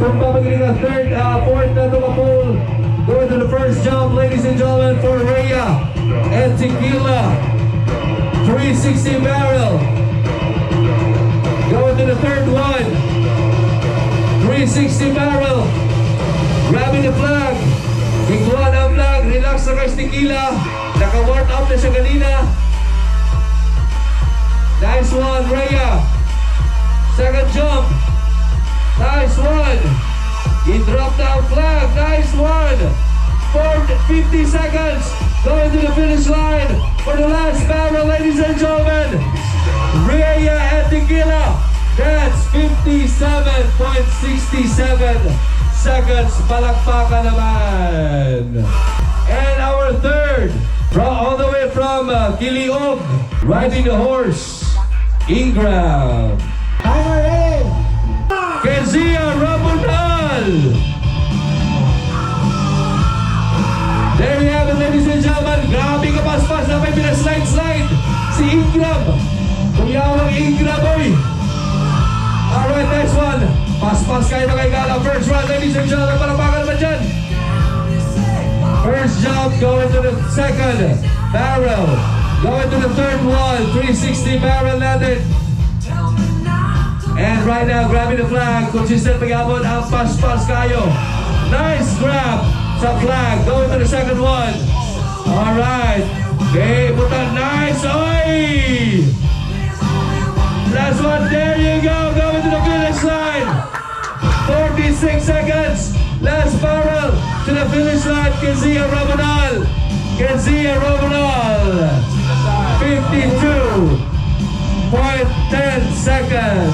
Tumba magiging ang third, fourth na ito pole. Going to the first jump, ladies and gentlemen, for Rhea and Tequila. 360 barrel. Going to the third one. 360 barrel. Grabbing the flag. Ikuha na ang flag. Relax na kay Tequila. Naka-warm up na siya kanina. Nice one, Rhea. Second jump. Nice one. He dropped down flag. Nice one. 450 seconds. Going to the finish line for the last barrel, ladies and gentlemen. Rhea and Tequila. That's 57.67 seconds. Palakpakan naman. And our third, from all the way from Kiliog, riding the horse, Ingram. Timer in. Kezia Ramonal. There you have it, ladies and gentlemen. Grabe ka paspas na may pinaslide-slide. Si Ingram. Kuyawang Ingram, oy. Alright, next one. Paspas kayo, mga higala. First round, ladies and gentlemen. Palakpakan naman dyan. First jump going to the second barrel. Going to the third one. 360 barrel natin. And right now, grabbing the flag. Consistent paghapon ang paspas kayo. Nice grab sa flag. Going to the second one. Alright. Okay, puta. Nice. Oy! Last one. There you go. Going to the finish line. 46 seconds. Last barrel to the finish line. Kezia Ramonal. Kezia Ramonal. 52.10 seconds.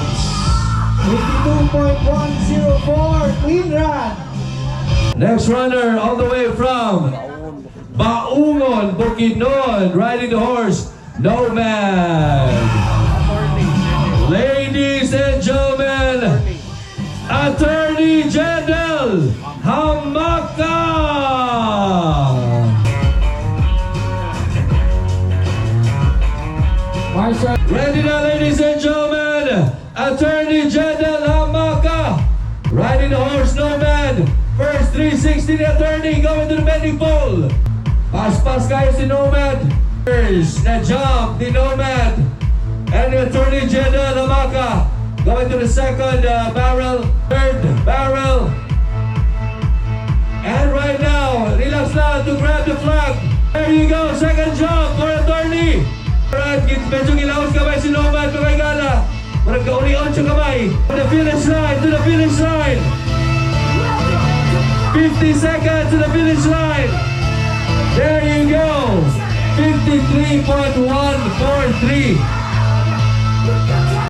52.104. Clean run. Next runner, all the way from Baungon, Bukidnon, riding the horse, Nomad. Ladies and gentlemen, Attorney Jendel Hamaka. Marshal. Ready now, ladies and gentlemen, Attorney Jendel Hamaka, riding the horse, Nomad. First 360 the attorney going to the bending pole. Paspas kayo si Nomad. First na jump ni Nomad. And the Attorney Jendel Hamaka going to the second barrel, third barrel. And right now, relax lang to grab the flag. There you go, second jump for attorney. Alright, medyo gilaos kamay si Nomad, mga higala. Murag kaurion siya kamay. To the finish line, to the finish line. 50 seconds to the finish line. There you go. 53.143.